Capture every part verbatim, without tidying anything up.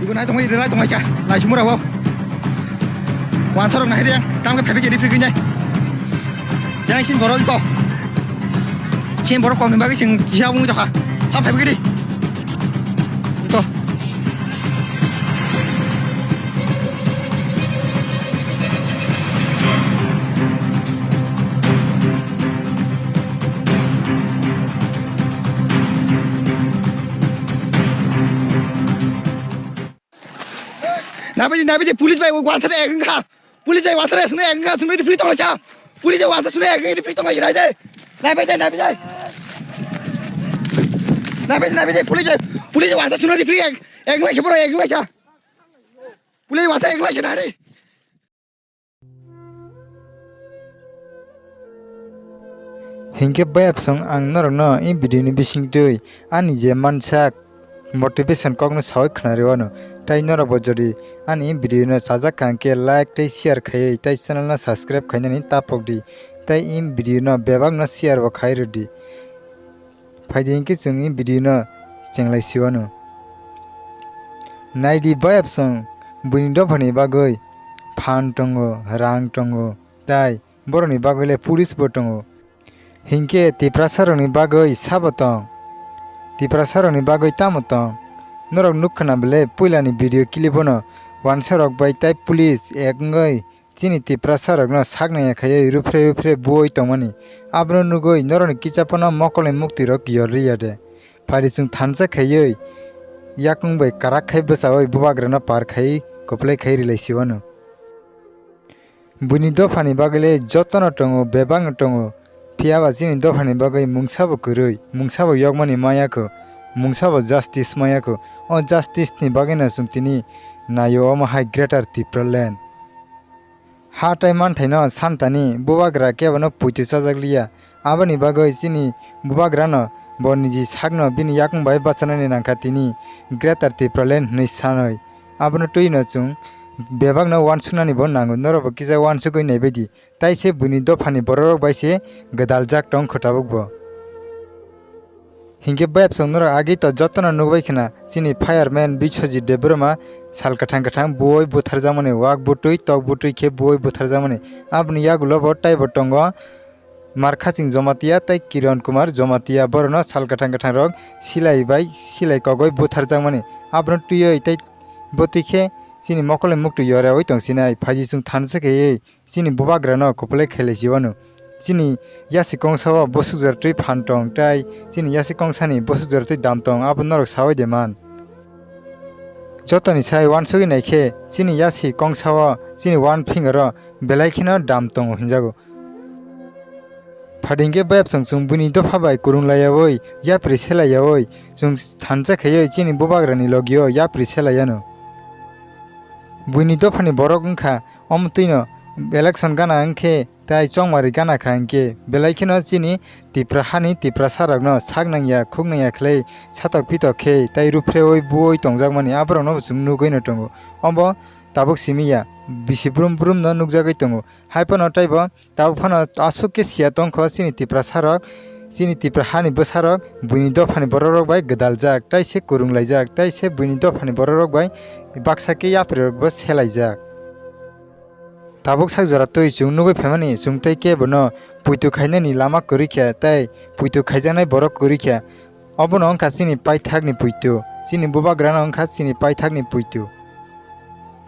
Nai tongmani, nai tongmani kha, nai sumura bo. Wansa rok nai riang, tam khe phaibai khe referee khe nai. Yang sin borok iko. Sin borok kok ni bagwi sing kisa bung jokha. Tam phaibai khe di. Iko. Nabi, nabi, police bai wansa ek wngkha. Police bai wansa ek wngkha, sumri free tong cha. Police bai wansa sumri ek wngkha, free tong lai de. Nabi, nabi, nabi. Nabi, nabi, police bai, police bai wansa sumri free ek, ek wngkha, ek wngkha. Police wansa ek wngkha, nari. Hinkhe bayapsong ang norokno in video ni bisingtwi ani je mansak motivation kokno sawi khwnari wano. Tai norokbo jodi ani in video no chajak kha hinkhe like tei share khaiwi tei channel no subscribe khainani tapokdi tei in video no bebakno share bo khai rwdi. Phaidi hinkhe chwng in video no chenglai siwano. Naidi bayapsong buini dophani bagwi phan tongo, rang tongo, tai borokni bagwi le police bo tongo. Hinkhe Tiprasa rokni bagwi sabo tong? Tiprasa rokni bagwi tamo tong? Norok nukha na bele puilani video clip o no wansa rok bai tai police ek wngwi chini Tiprasa rokno sak nangya khaiwi rupre rupre buoi tongmani. Abono nugwi norokni kicha phano mokolni mukti rok yor liya de. Phari chwng thansa khaiwi yakung bai karak khai bwchawi bubagrano par khai kwplai khai rilai siwano. Buini dophani bagwi le jotono tongo, bebakno tongo. Phiya ba chini dophani bagwi mungsa bo kwrwi, mungsa bo yokmani maya kho, mungsa bo justice maya kho. O justice ni bagwi no chwng tini naio omo hai Greater Tipraland. Ha tai manthaino santani bubagra kebono puitu chajak liya. Aboni bagwi chini bubagrano bo niji sakno bini yakung bai bachanani nangkha tini Greater Tipraland hwnwi sanwi. Abono twino chwng bebakno uansuknani bo nango, norokbo kisa uansugwi naibaidi. Tai se buini dophani bororok bai se gwdaljak tong kho tabukbo. Hinkhe bayapsong norok agi to jotono nukbai khna chini fireman Biswajit Debbarma sal kwthang kwthang buoi butharjakmani, wak butwi tok butwi khe buoi butharjakmani. Aboni yagulo bo taibo tongo Markhaching Jomatia tei Kiran Kumar Jomatia, borokno sal kwthang kwthang rok silai bai silai kogoi butharjakmani. Abono twiwi tei bwtwi khe chini mokolni muktwi yoreui tongsinai. Phaidi chwng thansa khaiwi chini bubagrano kwplai khailai si wano. Chini yasi kongsa o bwswk jora twi phan tong tai chini yasi kongsani bwswk jora twi dam tong, abo norok saui de man. Jotoni sai uansugwi naikhe chini yasi kongsa o chini one finger o belai kheno dam tongo hinjago. Phaidi hinkhe bayapsong chwng buini dopha bai kwrwng laiyaui yapri se laiyaui chwng thansa khaiwi chini bubagrani logio yapri se laiyano. Buini dophani borok wngkha omo twino election gana wngkhe tai chongmari gana kha hinkhe belai kheno chini Tipra hani Tiprasa rokno sak nangya khuk nangya khlai satok pitok khe tai ruphrewui buoi tongjakmani aborokno bo chwng nugui no tongo. Obo tabuk simi ya, bisi brum brum no nukjagui tongo. Hai phano taibo tabuk phano aswk khe siya tongkho chini Tiprasa rok, chini Tipra hani bwsa rok buini dophani borok rok bai gwdaljak, tai se kwrwng laijak, tai se buini dophani borok rok bai baksa khe yapri rok bo selaijak. Tabuk sak jora twi chwng nugui phaimani chwng tei kebo no puitu khainani lama kwrwi kha tei puitu khaijaknai borok kwrwi kha. Obono wngkha chini paithakni puitu, chini bubagrano wngkha chini paithakni puitu.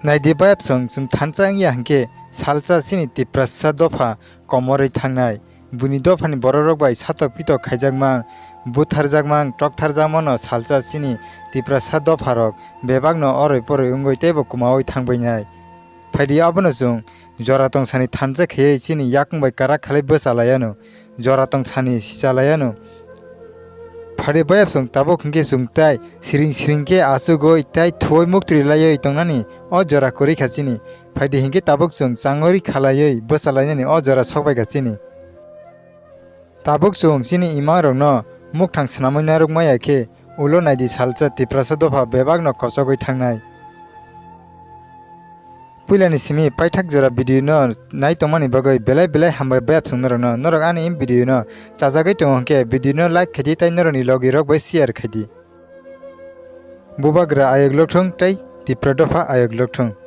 Naidi bayapsong chwng thansa wngya hinkhe salsa chini Tiprasa dopha komorwi thangnai. Buini dophani bororok bai satok pitok khaijakmang, butharjakmang, toktharjakmano salsa chini Tiprasa dopharok bebakno oroi poroi wngwi teibo kwmaui thangbainai. Phaidi abono chwng jora tongsani thansa khaiwi chini yakung bai karak khalai bwcha laiano, jora tongsani sicha laiano. Phaidi bayapsong tabuk hinkhe chwng tai siring siring khe achugwi tai thuwi muktri laiwi tongnani o jora kwrwi kha chini. Phaidi hinkhe tabuk chwng changori khalaiwi bwcha lainani o jora sokbai kha chini. Tabuk chwng chini imangrokno mukthang swnamwi narwk maya khe ulo naidi salsa Tiprasa dopha bebakno kochogwi thangnai. Puilani simi paithak jora video no nai tongmani bagwi belai belai hambai bayapsong norokno. Norok ani video no chajagwi tongo hinkhe video no like khaidi tei norokni logi rok bai share khaidi. Bubagra ayuk lokthung tei Tipra dopha ayok lokthung.